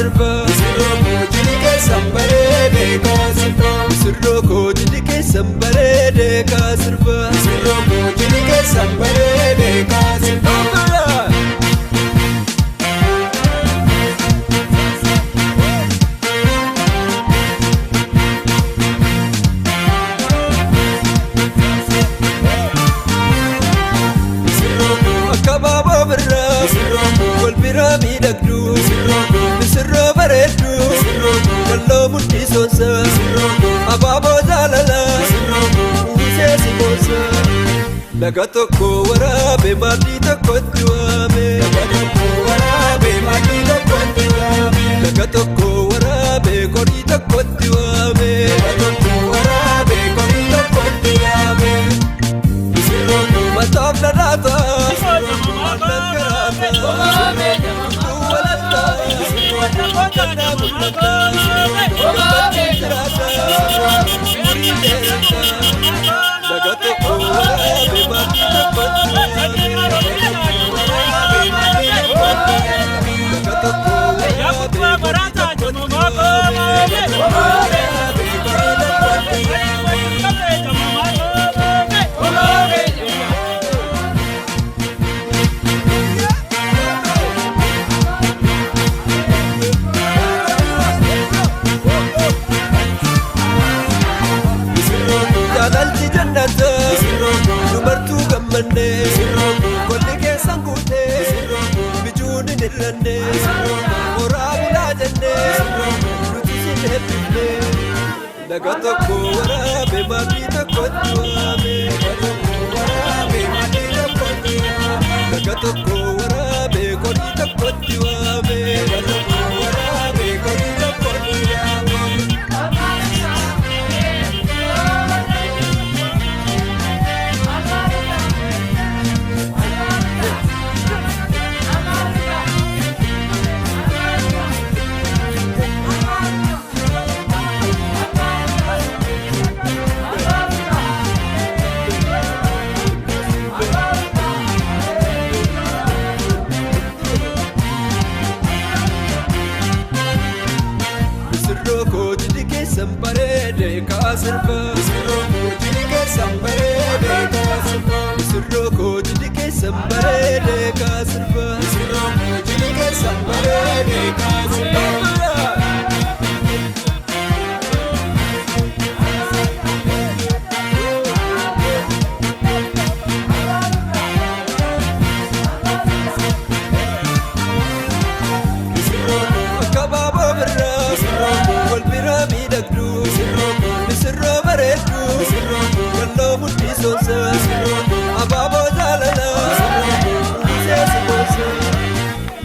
sirba. Misirroo koo jilli keessan bareedee kaa sirba. Misirroo koo jilli keessan bareedee kaa sirba. Misirroo koo jilli keessan bareedee kaa sirba. Misirroo koo Akka baaboo birraa misirroo koo wal biraa miidhagdu. misirroo koo Misirroo bareeddu misirroo koo kalloo mudhii soonsa. misirroo koo Abaaboo jaalala misirroo koo uwwisee si boonsa. Laga tokko waraabee maatii tokkotti waame. Laga tokko waraabee maatii tokkotti waame. Laga tokko waraabee qorii tokkotti waame. Laga tokko waraabee qorii tokkotti waame. Misirroo koo Mataaf dhadhaata aannan garaata tulluu walalta gannaa mul'ata gammachuun jiraata umurii dheerata. Laga tokko waraabee maatii tokkotti waame. waraabee maatii tokkotti waame. Laga tokko waraabee qorii tokkotti waame. Waraabee qorii tokkotti waame. Misirroo koo Jaalalli jannata misirroo koo dubartuu gammanne misirroo koo golli keessan guute misirroo koo bijuun hin hir'anne horaa bulaa jenne nuti sin eebbifne. Laga tokko waraabee maatii tokkotti waame. Laga tokko waraabee maatii tokkotti waame. Laga tokko waraabee qorii tokkotti waame. Laga tokko waraabee qorii tokkotti waame. Misirroo koo jilli keessan bareedee kaa sirba. Misirroo koo jilli keessan bareedee kaa sirba. Misirroo koo jilli keessan bareedee kaa sirba. Misirroo koo jilli keessan bareedee kaa sirba. Misirroo koo Akka baaboo birraa misirroo koo wal biraa miidhagdu. misirroo koo Misirroo bareeddu misirroo koo kalloo mudhii soonsa. misirroo koo Abaaboo jaalala uwwisee si boonsa.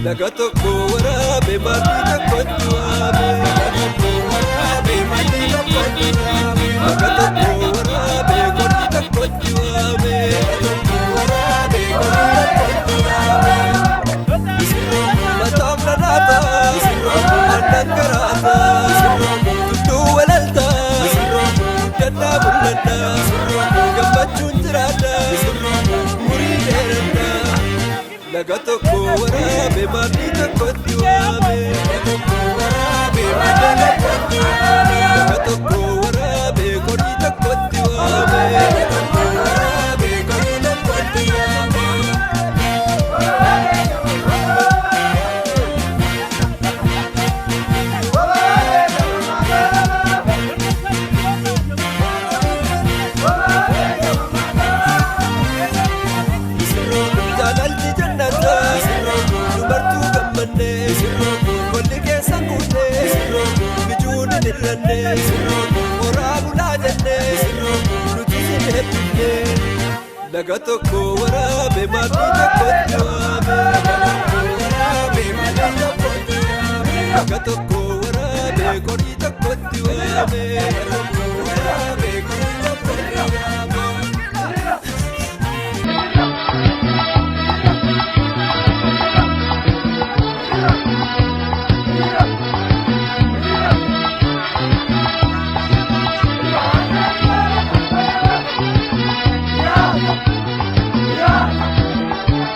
Laga tokko waraabee maatii tokkotti waame. Laga tokko waraabee maatii tokkotti waame. Laga tokko waraabee qorii tokkotti waame. Laga tokko waraabee qorii tokkotti waame. Misirroo koo Mataaf dhadhaata aannan garaata tulluu walalta gannaa mul'ata gammachuun jiraata umurii dheerata. Laga tokko waraabee maatii tokkotti waame. Laga tokko waraabee maatii tokkotti waame. Laga tokko waraabee qorii tokkotti waame. Laga tokko waraabee qorii tokkotti waame. Misirroo jaalalli jannata dubartuu gammanne golli keessan guute bijuun hin hir'anne horaa bulaa jenne nuti sin eebbifne. Laga tokko waraabee maatii tokkotti waame. Waraabee maatii tokkotti waame. Laga tokko waraabee qorii tokkotti waame. Waraabee qorii tokkotti waame. Yeah!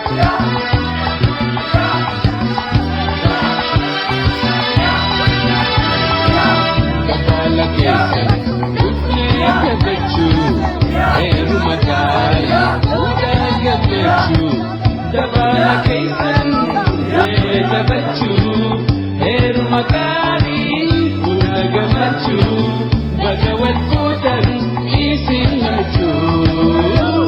Dabala keessan taphachuu heeruma gaarii fuula gammachuu baga wal fuutan isin lachuu.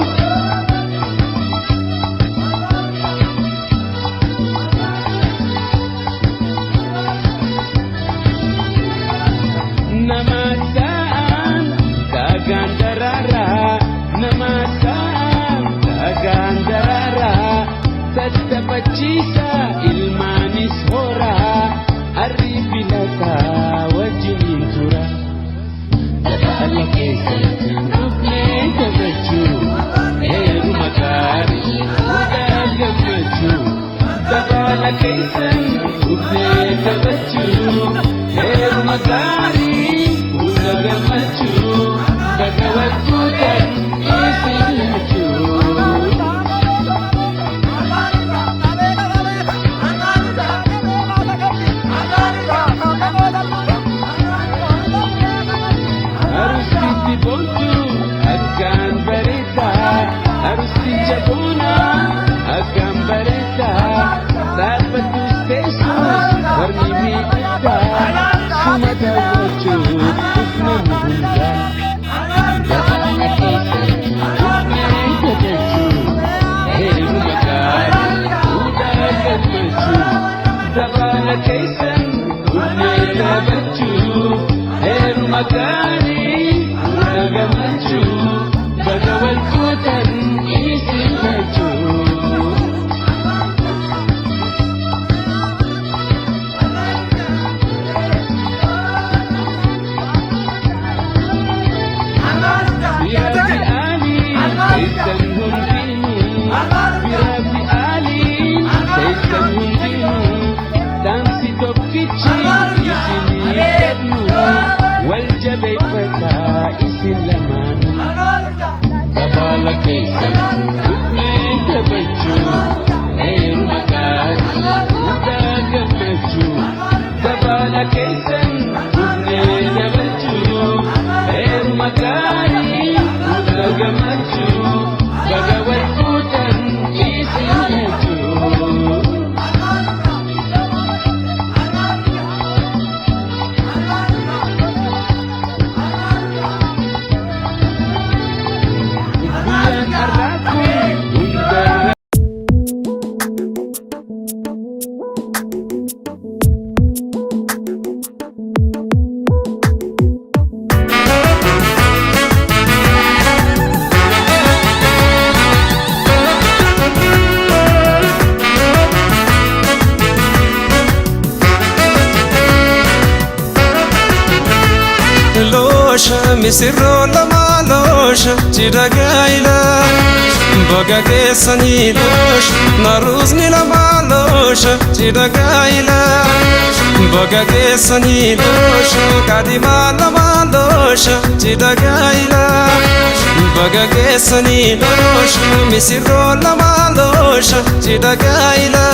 Nama ta'an dhagaan daraaraa nama ta'an dhagaan daraaraa tattaphachiisa ilmaanis horaa harri filataa wajjiniin tura. Dabala keessatti dhufnee taphachuu heeruma gaarii fuudhaa gammachuu. Dabala keessan dhufnee taphachuu heeruma gaarii fuula gammachuu baga wal fuudhan isin lachuu. Arusitti boontuu akkaan bareedaa arusicha boonaa akkaan bareedaa dhaabbattus teessus warri miidhagdaa suma daawwachuuf dhufne nu hundaa. Dabala keessatti dhufnee taphachuu heeruma gaarii fuudhaa gammachuu. Dabala keessan dhufnee taphachuu heeruma gaarii fuudha gammachuu baga wal fuutan isin lachuu. Birafi Ali keessan hundinuu Birafi Ali keessan hundinuu Dhaamsi tokkichi isinii kennu wal jabeeffataa isin lamaanuu. Dabala keessan dhufnee taphachuu heeruma gaarii fuudhaa gammachuu. Dabala keessan dhufnee taphachuu heeruma gaarii fuudhaa gammachuu. Baga wal fuutan isin lachuu. Guyyaan har'aa kun hundarra. Loosha misirroo lama loosha cidha gaa'ila baga keessanii loosha naruusni lama loosha cidha gaa'ila baga keessanii loosha kaadhimaa lama loosha cidha gaa'ila baga keessanii loosha misirroo lama loosha cidha gaa'ila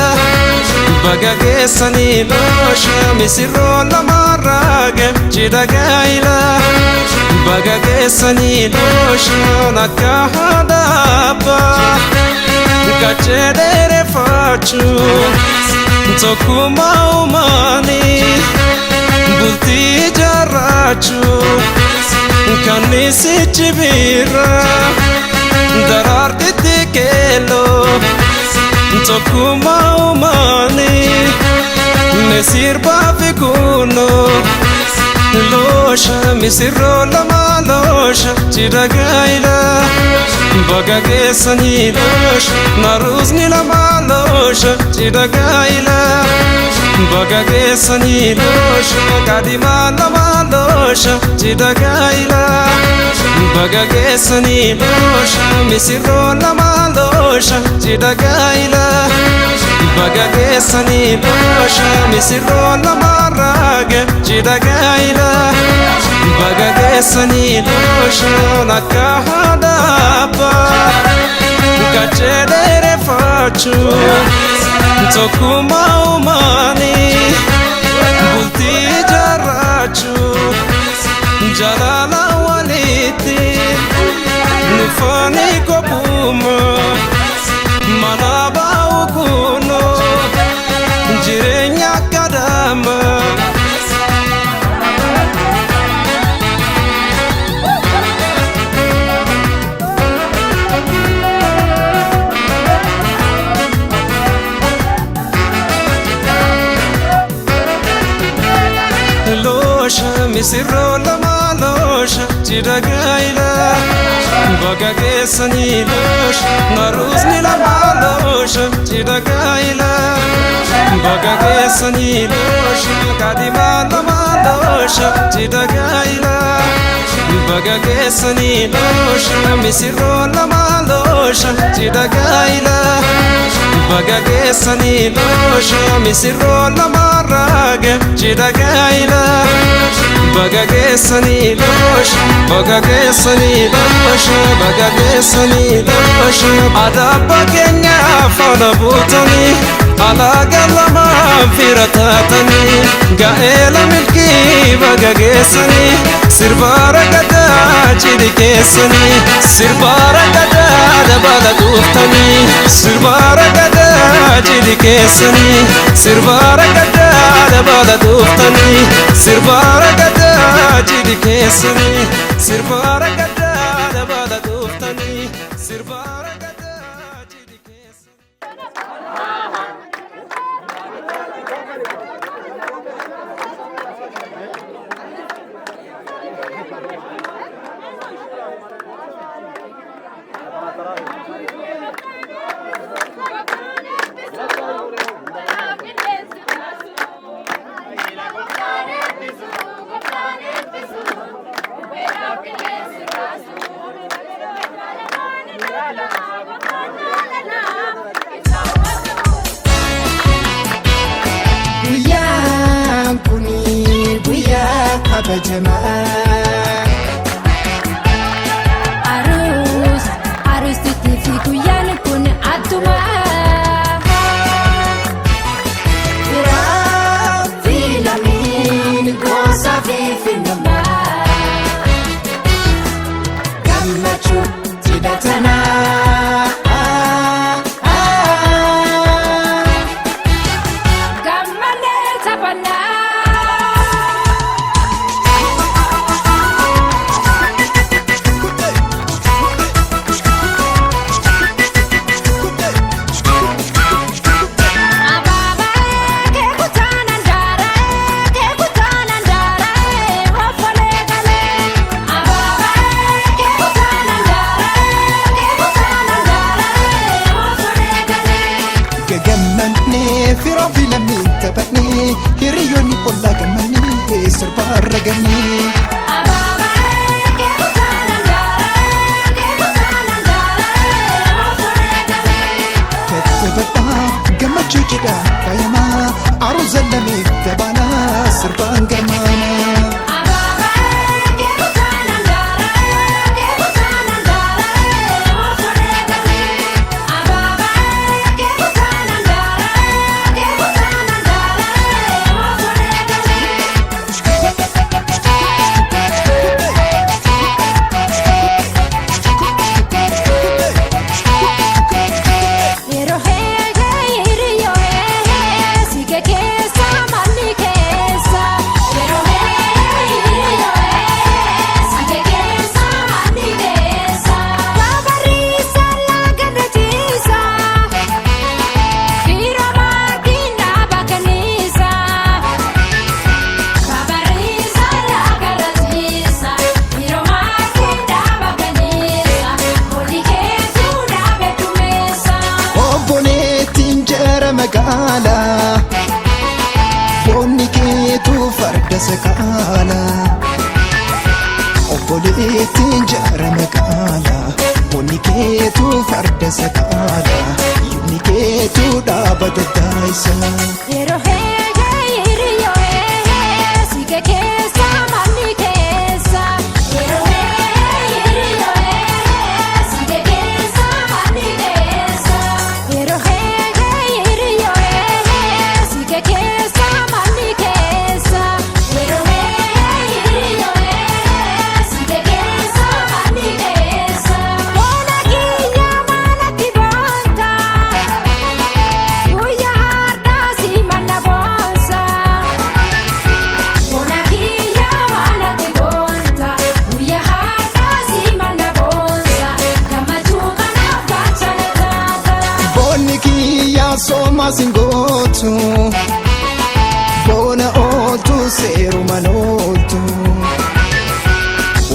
baga keessanii loosha misirroo lama raaga cidha gaa'ila baga keessanii loosha akka haadha qaccee dheereffachuu tokkummaa uumaanii bultii ijaarrachuu kannisichi birra daraartitti keelloo tokkummaa uumaanii misirbaa fi kunnoo loosha misirroo lama loosha cidha gaa'ila baga keessanii loosha naruusni lama loosha cidha gaa'ila baga keessanii loosha kaadhimaa lama loosha cidha gaa'ila baga keessanii loosha misirroo lama loosha cidha gaa'ila baga keessanii loosha misirroo lama raaga cidha gaa'ila baga keessanii loosha akka haadha qaccee dheereffachuu tokkummaa uumaanii bultii ijaarrachuu jaalala walitti nufaanii qophuma mana. kunoo jireenya akka dammaa. Loosha misirroo lama loosha cidha gaayila baga geessanii loosha naruusni lama loosha cidha gaayila baga geessanii loosha kaadhimaa lama loosha cidha gaayila baga geessanii loosha misirroo lama loosha cidha gaayila baga geessanii loosha misirroo lama raaga cidha gaayila baga geessanii loosha baga geessanii loosha baga geessanii loosha adaabba keenya faana buutanii alaaga lamaan fira taatanii gaa'ela milkii baga geessanii sirba ragadaa cidhi keessanii sirba ragadaa dabala dhuftanii sirba ragadaa cidhi keessanii sirba ragadaa dabala dhuftanii sirba ragadaa cidhi keessanii sirba ragadaa dabala dhuftanii sirba ragadaa cidhi keessanii. Guyyaan kun guyyaa kabajamaa. Aruus, aruustiitii fi guyyaan kun adduma. Firaa fi lammiin gosa fi finnummaa. Gammachuu cidha tanaa. Gammadee taphannaa. Abaabaa keekutaan andaara keekutaan andaara ofolee galee. Abaabaa keekutaan andaara keekutaan andaara ofolee galee. Gagammanee firaa fi lammiin taphannee hiriyoonni ollaa gammannee sirbaa ragannee. Abaabaa keekutaan andaara keekutaan andaara ofolee galee. Tattabataa gammachuu cidhaa faayamaa aruuza lameef dabalaa sirbaan garmaamaa. Abaabaa keekutaan andaara keekutaan andaara ofolee galee. Abaabaa keekutaan andaara keekutaan andaara ofolee galee. Yeroo heehee hiriyyoo heehee siike keessa manni keessa. Yeroo heehee hiriyyoo heehee siike keessa manni keessa. Babarriisa laga ciisa fiira maatiin dhaaba kanniisa. Babarriisa laga ciisa fiira maatiin dhaaba kanniisa olii keetuu dhaabe dumeessa. Obboleettiin jara magaalaa Boonni keetu farda sakaalaa. Obboleettiin jara magaalaa Boonni keetu farda sakaalaa. Yubni keetu dhaaba daddaayisa. Yeroo heehee hiriyyoo heehee siike keessa manni keessa. Yeroo heehee hiriyyoo heehee siike keessa manni keessa. Yeroo heehee hiriyyoo heehee siike keessa manni keessa. Yeroo heehee hiriyyoo heehee siike keessa manni keessa. Boona kiyya maalatti boonta? Homaa sin gootu boona ooltu seerumaan ooltu.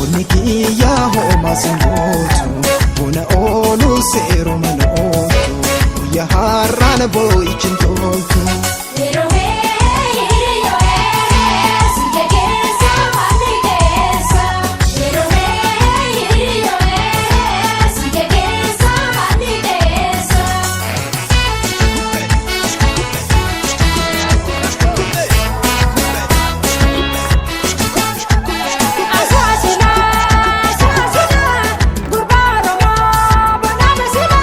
Onni kiyyaa homaa sin gootu boona oolu seerumaan ooltu. Guyyaa har'aan boo'ichi hin toltu. Yeroo hiriyyoo si keessa manni keessa. Yeroo hiriyyoo si keessa manni keessa. Aswaasina aswaasina gurbaa Oromoo bonaa masina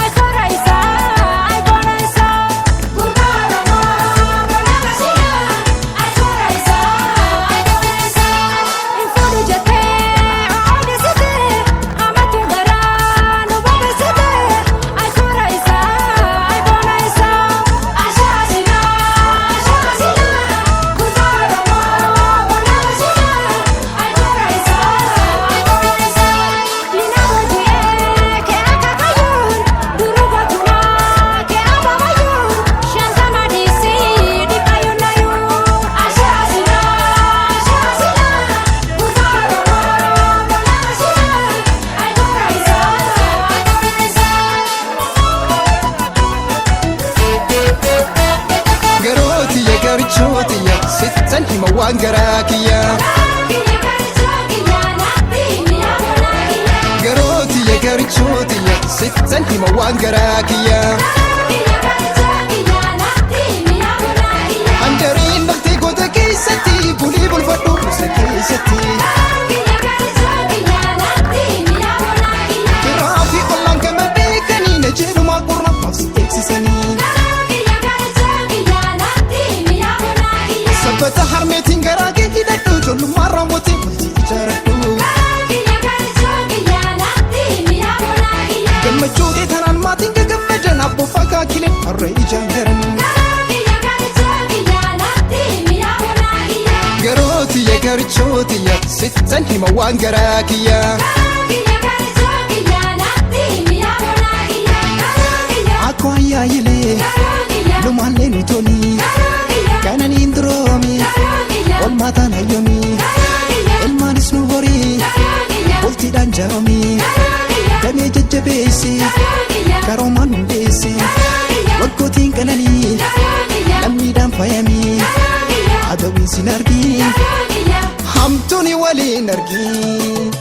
ayikoora isaa ayikoora isaa gurbaa Oromoo bonaa masina ayikoora isaa ayikoora isaa. Nfuudhu jettee oolesite amatu garaa nu bobeessite ayikoora isaa ayikoora isaa. Aswaasina aswaasina gurbaa Oromoo bonaa masina ayikoora isaa ayikoora isaa. Nina hojii kee akaakayyuun duruba tumaa kee ababayyuun shantama dhiisii dhiqayyuun nayyuun. Ashaasina ashaasina gurbaa Oromoo bonaa masina ayikoora isaa ayikoora isaa. Garootiya garichootiya sittan hima waan garaa kiyya. Kiyya karichoo kiyya naatti mi'a bonaa kiyya. Garootiya garichootiya sittan hima waan garaa kiyya. Kiyya karichoo kiyya naatti mi'a bonaa kiyya. Handariin lafti goota keessatti bulii bulfadhu gosa keessatti. Kiyya karichoo kiyya naatti mi'a bonaa kiyya. Firaa fi ollaan gama beekanii na jedhumaa qorra maaf si eegsisanii. Kiyya karichoo kiyya naatti mi'a bonaa kiyya. Sabbata harmeetiin garaa kee hidhadhu ijoollummaa raawwatee bultii ijaaradhu. Kiyya karichoo kiyya naatti mi'a bonaa kiyya. Gammachuu ta'e tanaan maatiin gagammadan abboofa kaakileen harree ijaan garan. Kiyya karichoo kiyya naatti mi'a bonaa kiyya. Garootiya garichootiya sittan hima waan garaa kiyya. Kiyya karichoo kiyya naatti mi'a bonaa kiyya. Kiyya Akkoo ayyaayilee kiyya lumaallee nu toli kiyya kananiin duroomi kiyya olmaataan hayyomi ilmaanis nu horii bultiidhaan jaromi damee jajjabeessi karoomaan hundeessi waggootiin qananii lammiidhaan faayamii adawiin sin argii hamtuuni waliin argii.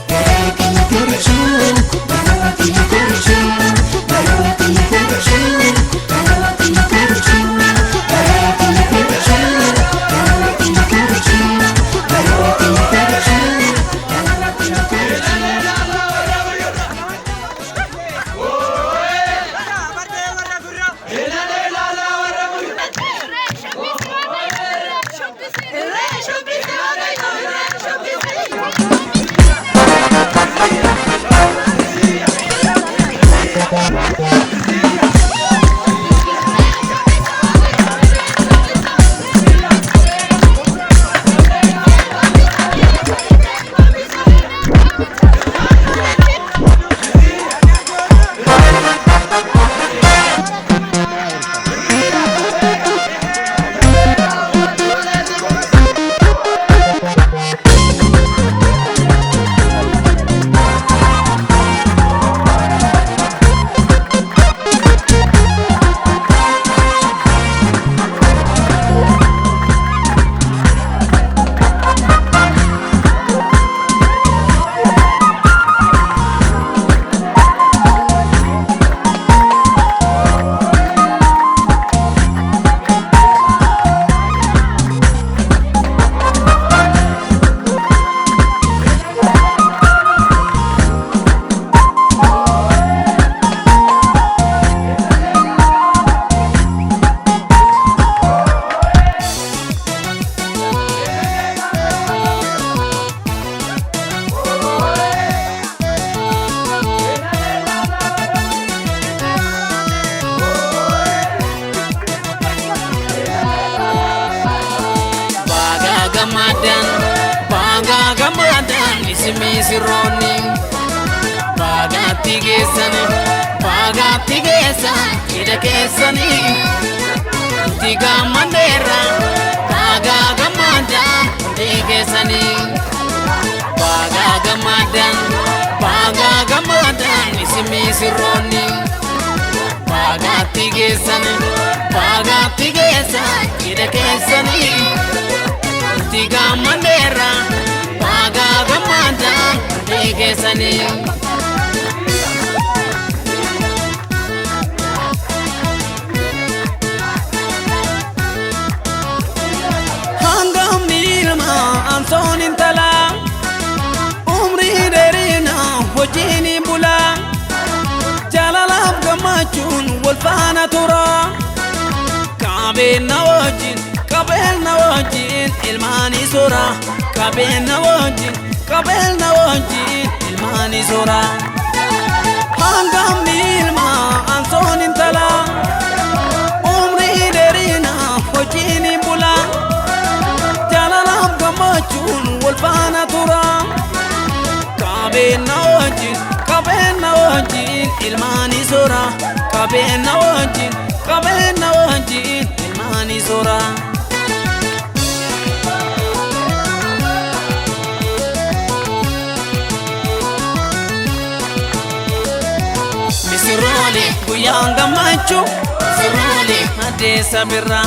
Bagaa gammadan, bagaa gammadan isin sirroonni. Bagaatti geessan, bagaatti geessan hidha keessanii. Itti gammadeera baga gammadan hundi keessanii. Baga gammadan baga gammadan isin misirroonni. Baagaatti geessani baagaatti geessan cidha keessanii. Itti gammadeera baga gammadan hundi keessanii. Hangamni ilma ansoon intalaa umrii dheerina hojiin bulaa jaalalaaf gammachuun wal faana tura qabeenya wajjin qabeenya wajjin ilmaanii soora qabeenya wajjin qabeenya wajjin ilmaanii soora hangamni ilma ansoon intalaa umrii dheerina hojiin bulaa jaalalaaf gammachuun wal faana tura qabeenya wajjin qabeenya wajjin ilmaanii soora qabeenya wajjin qabeenya wajjin ilmaanii soora. Misirroole guyyaan gammachuu misirroole addeessa birraa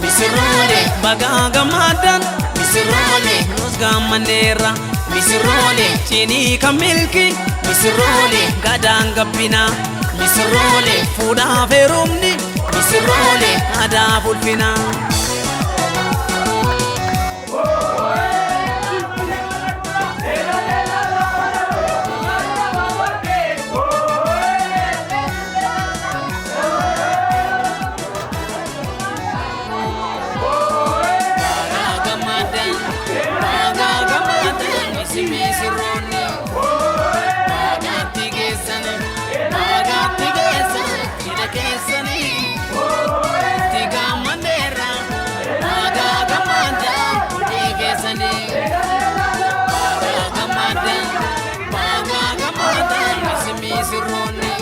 misirroole bagaa gammadan misirroole nus gammanneerra misirroole cinii kan milki misirroole gadaan gabbina misirroole fuudhaaf heerumni misirroole aadaa ulfina. Baga gammadan baga gammadan isin misirroonni. Baagaatti geessan baagaatti geessan cidha keessanii. Itti gammadeera baga gammadan hundi keessanii. Baga gammadan baga gammadan isin misirroonni.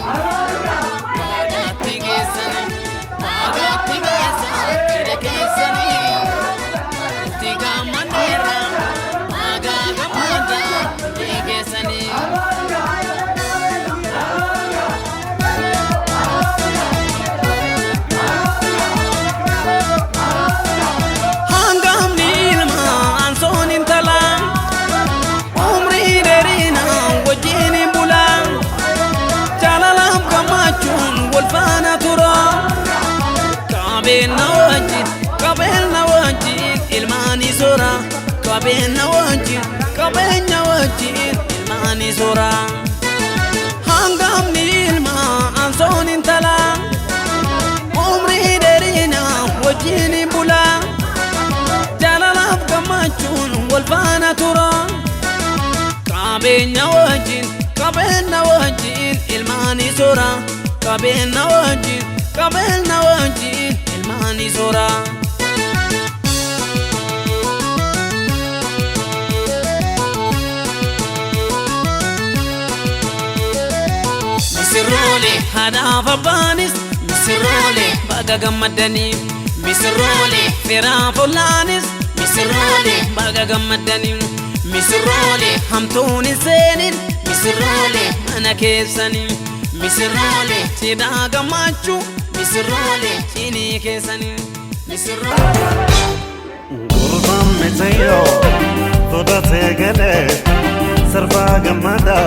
Baagaatti geessan baagaatti geessan cidha keessanii. Itti gammadeera baga gammadan hundi keessanii. Hangamni ilma ansoon intalaa umrii dheerina wajjin bulaa jaalalaaf gammachuun wal faana tura qabeenya wajjin qabeenya wajjin ilmaanii soora qabeenya wajjin qabeenya wajjin ilmaanii soora hangamni ilma ansoon intalaa umrii dheerina wajjin bulaa jaalalaaf gammachuun wal faana tura qabeenya wajjin qabeenya wajjin ilmaanii soora qabeenya wajjin qabeenya wajjin ilmaanii soora. Misirroole haadhaaf abbaanis misirroole baga gammadanii misirroole firaaf ollaanis misirroole baga gammadanii misirroole hamtuun hin seenin misirroole mana keessanii misirroole cidhaa gammachuu misirroole cinii keessanii misirroole. Gurbaan micayyo fudhatee galee sirbaa gammada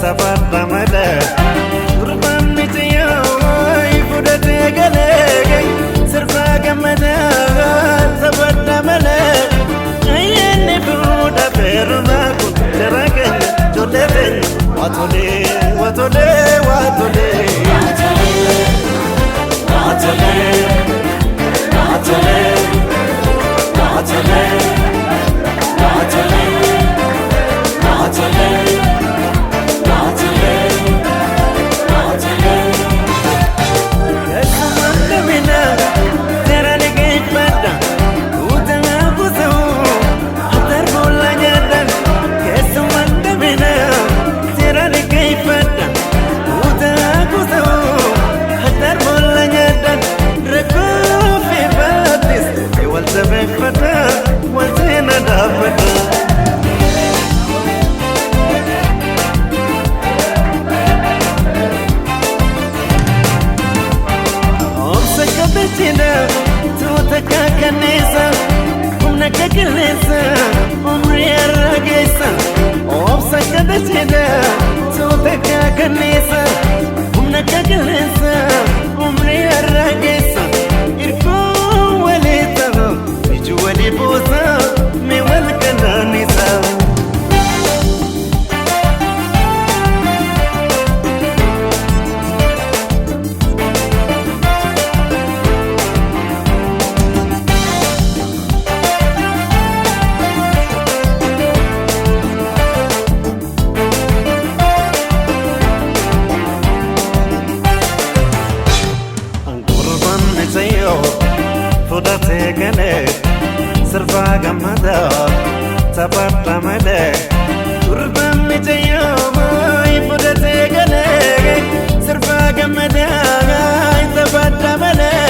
taphaadha malee. Gurbaan micayyo fudhatee galee sirbaa gammada taphaadha malee. Ayyaanni fuudha feerumaa kun jara keenya ijoollee teenya waatolee waatolee waatolee. Waatolee waatolee. Waatolee waatolee waatolee waatolee waatolee. Keessumaan lamina seera liqeeffadha kutanaa kusa'u atar boolla nyaadha. Keessumaan lamina seera liqeeffadha kutanaa kusa'u. dachina tuuta kakanneessa humna kakilleessa umrii har'a geessa. Obsa kadachina tuuta kakanneessa humna kakilleessa umrii har'a geessa. Irkoo walii ta'u iji walii buusa mee wal kanaanisa. Gurbaan micayoo fudhatee galee sirbaa gammadaa taphadha malee. Gurbaan micayoo fudhatee galee sirbaa gammadaa taphadha malee.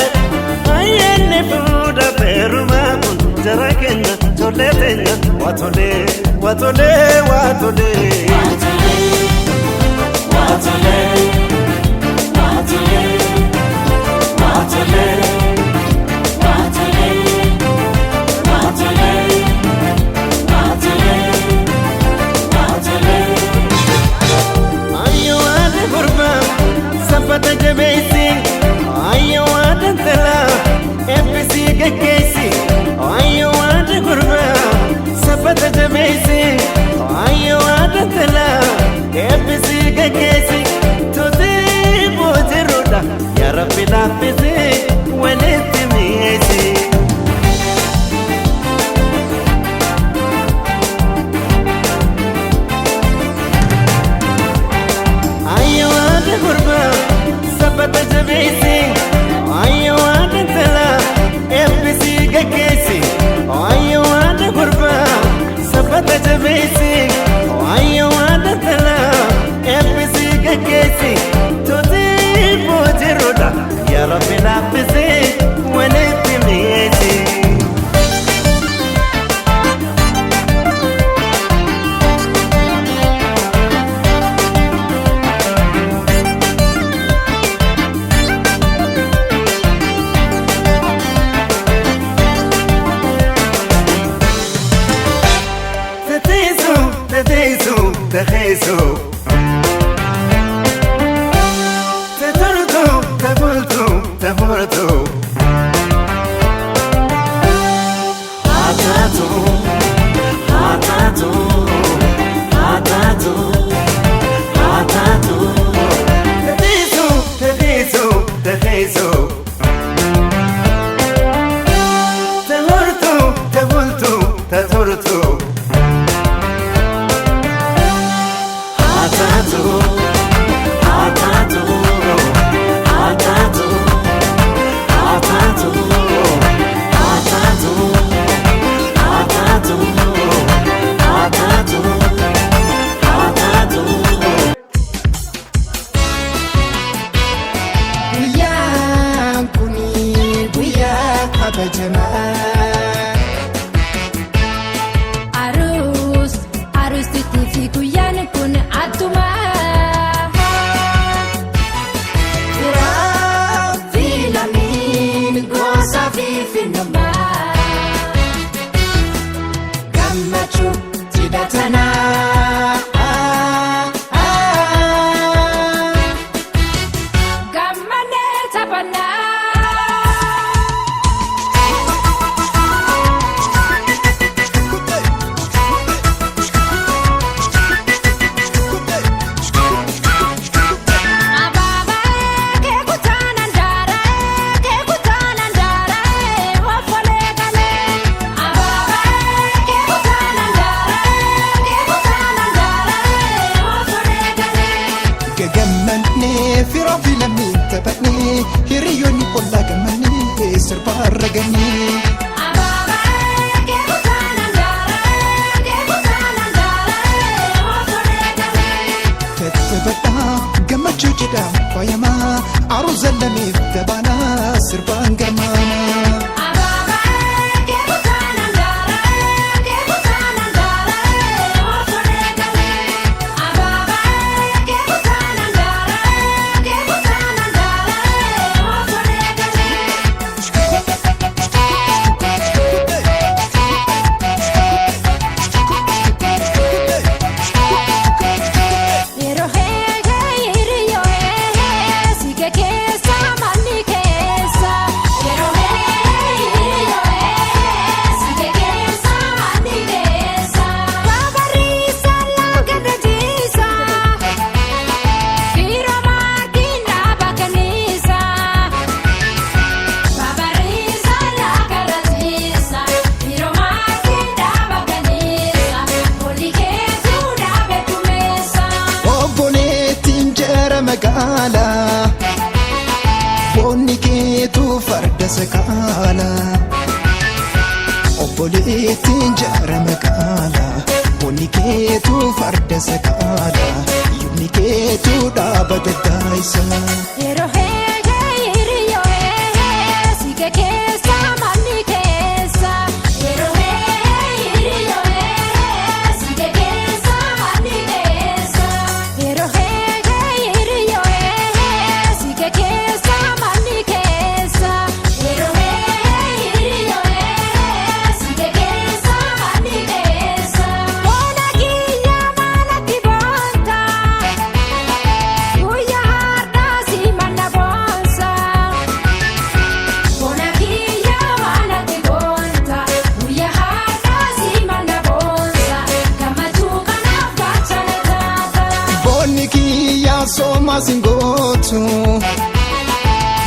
Ayyaanni fuudhatee rumaa kun jara keenya tollee teenya waa tolee waa tolee waa tolee. Waa tolee waa tolee. Watole, watole, watole, watole, watole. Ayyo waada gurbaa saffata jabeessi. Ayyo waada intalaa eebbisii gaggeessi. Ayyo waada gurbaa saffata jabeessi. Ayyo waada intalaa eebbisii gaggeessi. Tuutii boojiruudha yaa Rabbi laaffisi walitti mi'eessi. Ayyo waada gurbaa saffata jabeessi. Ayyo waada intalaa eebbisii gaggeessi. Ayyo waada gurbaa saffata jabeessi. Ayyo waada intalaa eebbisii gaggeessi. Tuutii boojiruudha yaa Rabbi laaffisi walitti mi'eessi. Teteesu, teteesu, teteesu. Tetortu, tebultu, teburtu. Hatatu, hatatu, hatatu, hatatu. Teteesu, teteesu, teteesu. Teburtu, tebultu, teturtu. Hatatu, hatatu, hatatu, hatatu, hatatu, hatatu, hatatu, hatatu. Guyyaan kun guyyaa kabajamaa. Aruus aruustiitii fi guyyaan kun attuma. Firaa fi lammiin gosa fi finnummaa. Gammachuu cidha tanaa. Gammadee taphannaa. Abaabaa keekutaan andaara keekutaan andaara ofolee galee. Abaabaa keekutaan andaara keekutaan andaara ofolee galee. Gagamannee firaa fi lammiin taphannee hiriyoonni ollaa gammannee sirbaa ragannee. Abaabaa keekutaan andaara keekutaan andaara ofolee galee. Tattaphadhaa gammachuu cidhaan faayamaa aruuza lameef tabaanaa sirbaan garmaamaa. Abaabaa keekutaan andaara keekutaan andaara ofolee galee. Abaabaa keekutaan andaara keekutaan andaara ofolee galee. farda sakaala. Obboleettiin jaara magaala. Boonni keetu farda sakaala. Yumni keetu dhaaba daddaayisa. Yeroo heegee hiriyyoo heegee siike keessa manni keessa. Yeroo heegee hiriyyoo heegee siike keessa manni keessa. Yeroo heegee hiriyyoo heegee siike keessa manni keessa. Yeroo heegee hiriyyoo heegee siike keessa manni keessa. Boona kiyya maalatti boonta. Guyyaa har'aa si manna boonsa. Bona kiyya maalatti boonta. Guyyaa har'aa si manna boonsa. Gammachuu kanaaf gaachana taata. Boonni kiyyaa soomaa singootu.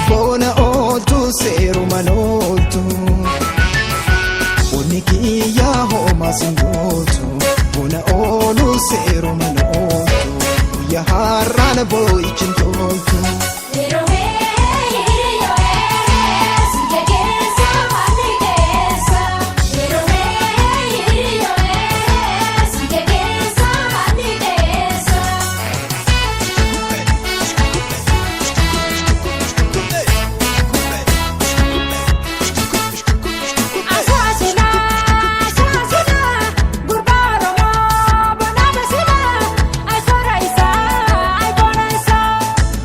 Boona ooltu seeruma ooltu. Boonni kiyyaa hoomaa singootu. Boona oolu seeruma ooltu. Guyyaa har'aan boo'ichi hin toltu. Yeroo hiriyyoo siike keessa manni keessa. Yeroo hiriyyoo siike keessa manni keessa. Asaasila asaasila gurbaa Oromoo bona basila ayikoora isaa ayikoora isaa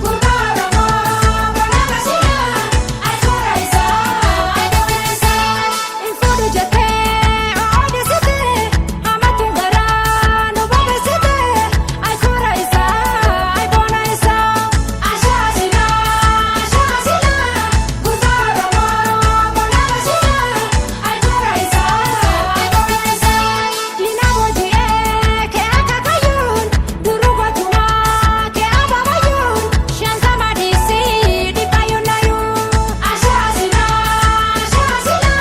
gurbaa Oromoo bona basila ayikoora isaa ayikoora isaa nfuudhu jettee oodisite hamatu garaa nu bobeessite ayikoora isaa ayikoora isaa asaasila asaasila gurbaa Oromoo bona basila ayikoora isaa ayikoora isaa diina booji'ee kee akaakayyuun duruu gootumaa kee abaabayyuun shantama dhiisii dhibbayyuun nayyuun asaasila asaasila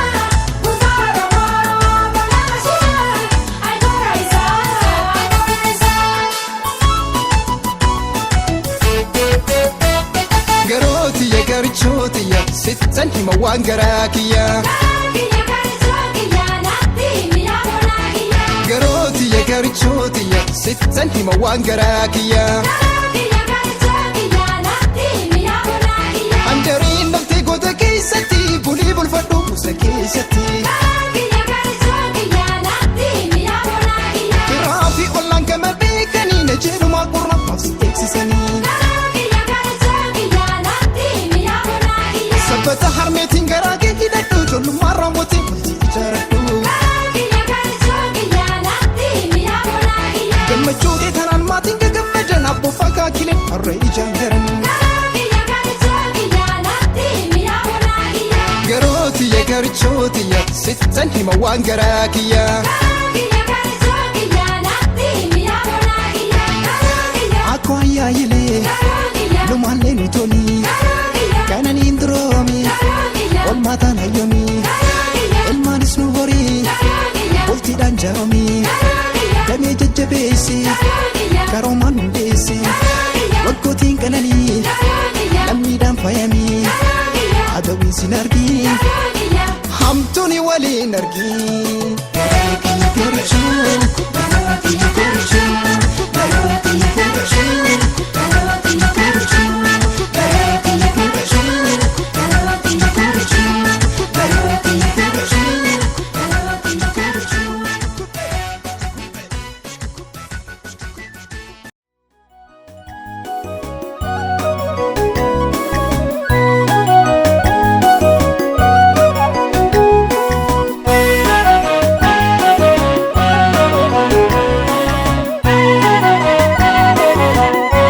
gurbaa Oromoo bona basila ayikoora isaa ayikoora isaa. Garootiyya garichootiyya sittan hima waan garaa kiyya. Kiyya garichoo kiyya naatti mi'a bonaa kiyya. Garootiyya garichootiyya sittan hima waan garaa kiyya. Kiyya garichoo kiyya naatti mi'a bonaa kiyya. Handariin lafti goota keessatti bulii bulfadhu musa keessatti. Kiyya garichoo kiyya naatti mi'a bonaa kiyya. Firaa fi ollaan gama beekanii na jedhumaa qorra maaf si eegsisanii. Kiyya garichoo kiyya naatti mi'a bonaa kiyya. Sabbata harmeetiin garaa kee hidhadhu ijoollummaan raawwatee bultii ijaaradhu. Kiyya garichoo kiyya naatti mi'a bonaa kiyya. Gammachuu kee kanaan maatiin gagammadan abboofa kaakileen harree ijaan garan. Kiyya garichoo kiyya naatti mi'a bonaa kiyya. Garootiyya garichootiyya sittan hima waan garaa kiyya. Kiyya garichoo kiyya naatti mi'a bonaa kiyya. Kiyya Akkoo ayyaayilee kiyya lumaallee nu tolii kananiin duroomi olmaataan hayyoomii ilmaanis nu horii bultiidhaan jaaromii damee jajjabeessi karoomaan hundeessi waggootiin qananii lammiidhaan faayamii adawiin sin argii hamtuuni waliin argii. Thank you.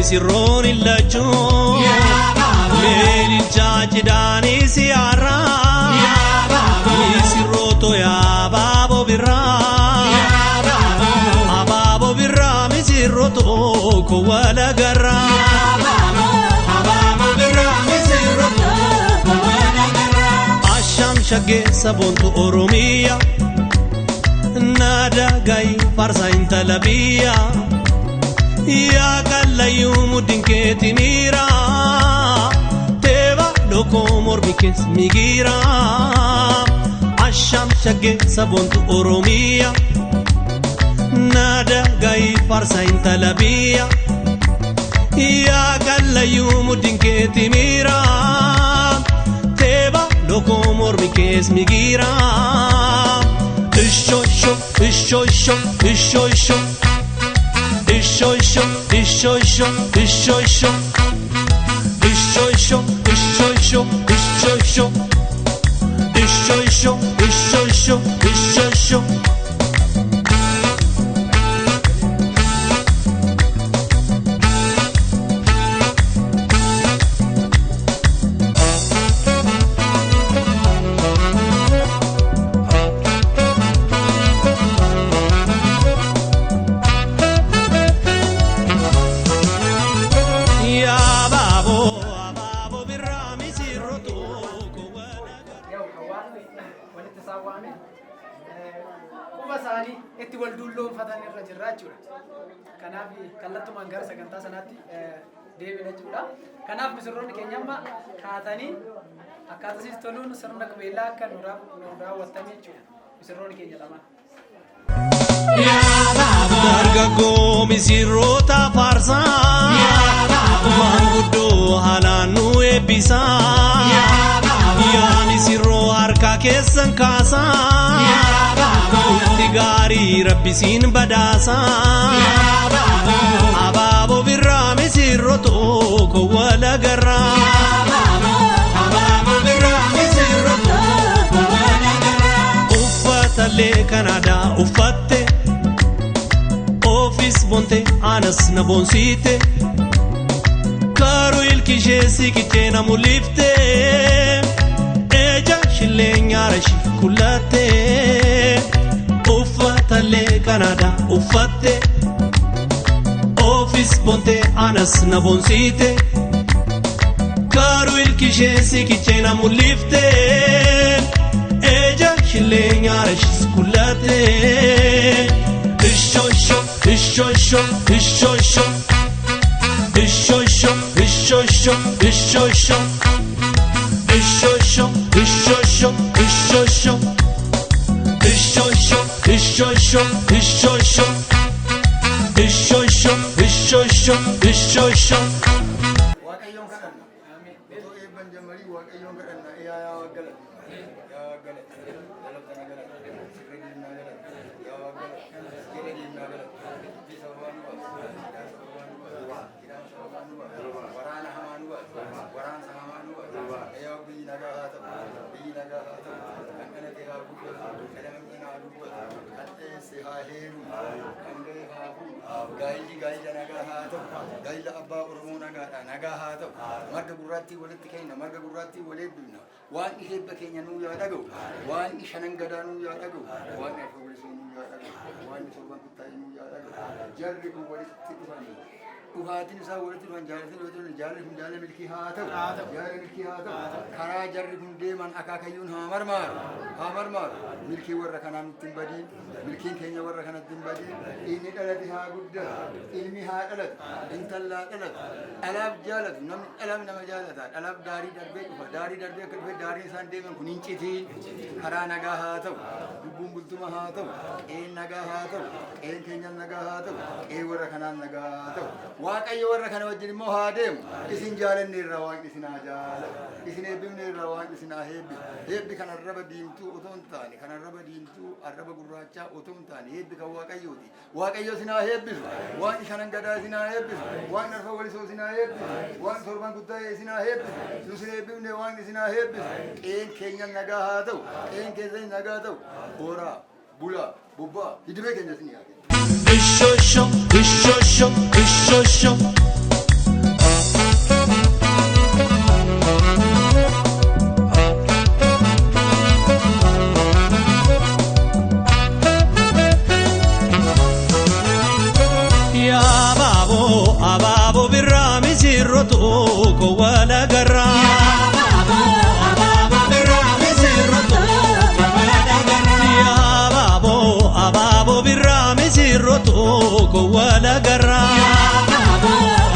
Misirroon hin lachuu Meelilchaa cidhaanii siyaaraa Misirrooto yaa abaaboo birraa Abaaboo birraa misirrooto koo wal agarraa Abaaboo birraa misirrooto koo wal agarraa Ashaam shaggee saboontu Oromiyaa Naada gayi farsa intala biyyaa Yaa kallayyuu mudhiin keetti miira Teeba lokoo mormi kees migiira Ashaam shaggee saboontu Oromiyaa Naada gayi farsa intala biyyaa Yaa kallayyuu mudhiin keetti miira Teeba lokoo mormi kees migiira Isho isho isho isho isho isho Isho isho isho isho isho isho Isho isho isho isho isho isho Isho isho isho isho isho isho Yaa abaaboo abaaboo birraa misirrootu koo wal agarraa. Yaa'u hawaasni walitti isaan waame quba isaanii itti wal dulloonfatan irra jirra jechuudha. Kanaaf kallattumaan gara sagantaa sanaatti deebina jechuudha. Kanaaf misirroonni keenya amma kaatanii akkaataa siis toluun sirna qubeellaa akka nu raawwattan jechuudha. Misirroonni keenya lamaan. Dargaggoo misirroota faarsaa maanguddoo haalaan nu eebbisaa yaa misirroo harka keessan kaasaa bulti gaarii rabbisiin badhaasaa abaaboo birraa misirroo tokko wal agarraa. Abaaboo birraa misirroo tokko wal agarraa. Uffatallee kan aadaa uffatte. Ofiis boonte anas na boonsite Karuu ilki ishee siqichee na mul'ifte Eja shillee nyaara ishee kullatte Uffatallee kan aadaa uffatte Ofiis boonte anas na boonsite Karuu ilki ishee siqichee na mul'ifte Eja shillee nyaara ishee kullatte Isho isho isho isho isho isho Isho isho isho isho isho isho Isho isho isho isho isho isho Isho isho isho isho isho isho Isho isho isho isho isho isho Waaqayyoon kadhanna. Otoo eebban jammarii Waaqayyoon kadhanna. Yaa yaa Waaqa galata. Yaa Waaqa galata. Galata na galata. Sirra deemnaa galata. Yaa Waaqa galata. Jala deemnaa galata. Dubbii sababaa nu baasa. Hidhaan sababaa nu baasa. Hidhaan sababaa nu baasa. Waraana hamaa nu baasa. Waraansa hamaa nu baasa. Yaa biyyi nagaa haa ta'u. Biyyi nagaa haa ta'u. Kan dhalate haa guddatu. Kan dhalame haa dubbatu. Kan dheesse haa heerumu. Kan ga'e haa fuudhu. Gaayilli gaayila nagaa haa ta'u. Gaayila abbaa Oromoo nagaadha. Nagaa haa ta'u. Marga gurraattii walitti kenna. Marga gurraattii wal eebbifna. Waaqni eebba keenya nuu yaa dhaga'u. Waaqni shanan gadaa nuu yaa dhaga'u. Waaqni afur bilisuu nuu yaa dhaga'u. Waaqni torban kuttaa'e nuu yaa dhaga'u. Jarri kun walitti dhufanii. Dhufaatiin isaa walitti dhufan jaalatiin walitti dhufan jaalli kun jaala milkii haa ta'u. Jaala milkii haa ta'u. Karaa jarri kun deeman akaakayyuun haa marmaaru. Haa marmaaru. Milkii warra kanaa nutti hin badiin. Milkiin keenya warra kanatti hin badiin. Inni dhalate haa guddatu. Ilmi haa dhalatu. Intallaa dhalatu. Dhalaaf jaalatu. Namni dhalaaf nama jaalata. Dhalaaf daarii darbee dhufa. Daarii darbee akka dhufe daariin isaan deeman kun hin citiin. Karaa nagaa haa ta'u. Lubbuun bultuma haa ta'u. Qe'een nagaa haa ta'u. Qe'een keenyas nagaa haa ta'u. Qe'een warra kanaan nagaa haa ta'u. Waaqayyo warra kana wajjin immoo haa deemu. Isin jaalanne irraa Waaqni isin haa jaalatu. Isin eebbifne irraa Waaqni isin haa eebbisu. Eebbi kan arraba diimtuu otoo hin taane, kan arraba diimtuu, arraba gurraachaa otoo hin taane, eebbi kan Waaqayyooti. Waaqayyo isin haa eebbisu. Waaqni shanan gadaa isin haa eebbisu. Waaqni arfan walisoo isin haa eebbisu. Waaqni torban kuttaa'ee isin haa eebbisu. Nu isin eebbifne Waaqni isin haa eebbisu. Qe'een keenya nagaa haa ta'u. Qe'een keessan nagaa ta'u. Horaa, bulaa, bobba'aa, hidibee keenya isin haa kennu. Isho isho isho isho isho isho kowwala garraa.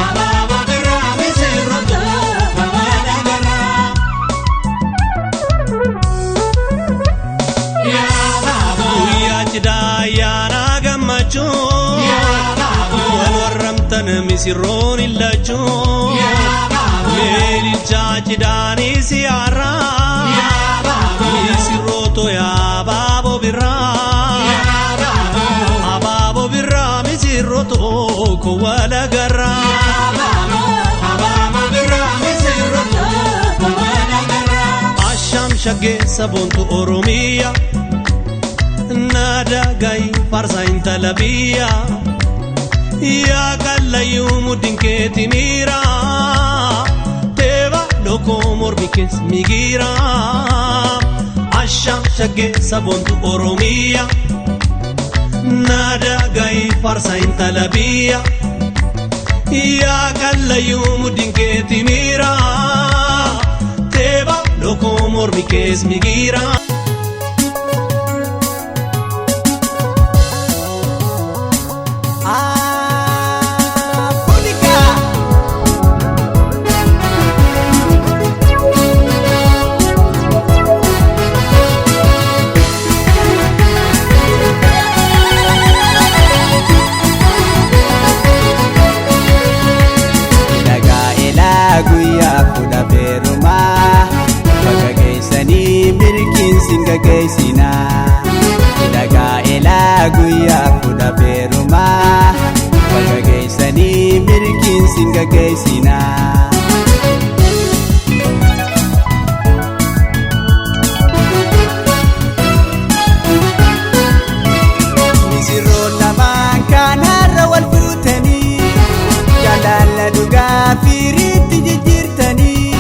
Abaaboo birraa misirroo kowwala garraa. Guyyaa cidhaa ayyaana gammachuu wal warramtan misirroon hin lachuu leelichaa cidhaanis yaarraa misirrooto abaaboo birraa abaaboo birraa misirrooto kowwala garraa. Ashaam shaggee saboontu Oromiyaa. Naadaa gayi farsa intala biyya yaa kallayyuu mudhiin keeti miira teeba lokoo mormi kees migiira ashaam shaggee saboontu Oromiyaa naadaa gayi farsa intala biyya yaa kallayyuu mudhiin keeti miira teeba lokoo mormi kees migiira. Dhagaa'elaa guyyaa fuudha feerumaa bakka geessanii milkiin gaggeessinaa. Dhagaa'elaa guyyaa fuudha feerumaa bakka geessanii milkiin gaggeessinaa. Misirroon lamaan kanarra wal fuutanii jaalala dhugaa firiitti jijjiirtanii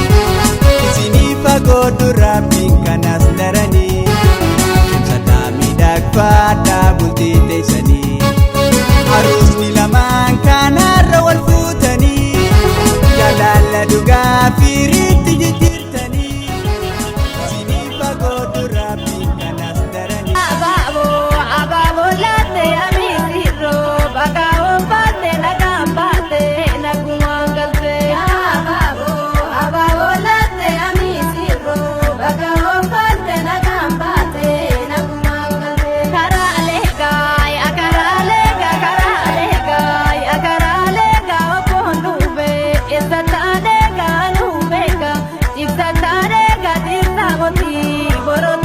isinii fagoo duraabiin kanas daranii cimsataa miidhagfaadhaa bultii teessanii aruusni lamaan kanarra wal fuutanii jaalala dhugaa firiitti jijjiirtanii isinii fagoo duraabiin kanas daranii. Abaaboo abaaboo laatte amisirroo bakka oomfatte nagaan baatte nagumaan galte. Abaaboo abaaboo laatte amisirroo bakka oomfatte nagaan baatte nagumaan galte. Karaalee gaaya karaalee gaa karaalee gaaya karaalee gaa obboon dhufe eessa taanee gaa nuufee gaa ibsa taanee gaa dirsaa mootii boroo.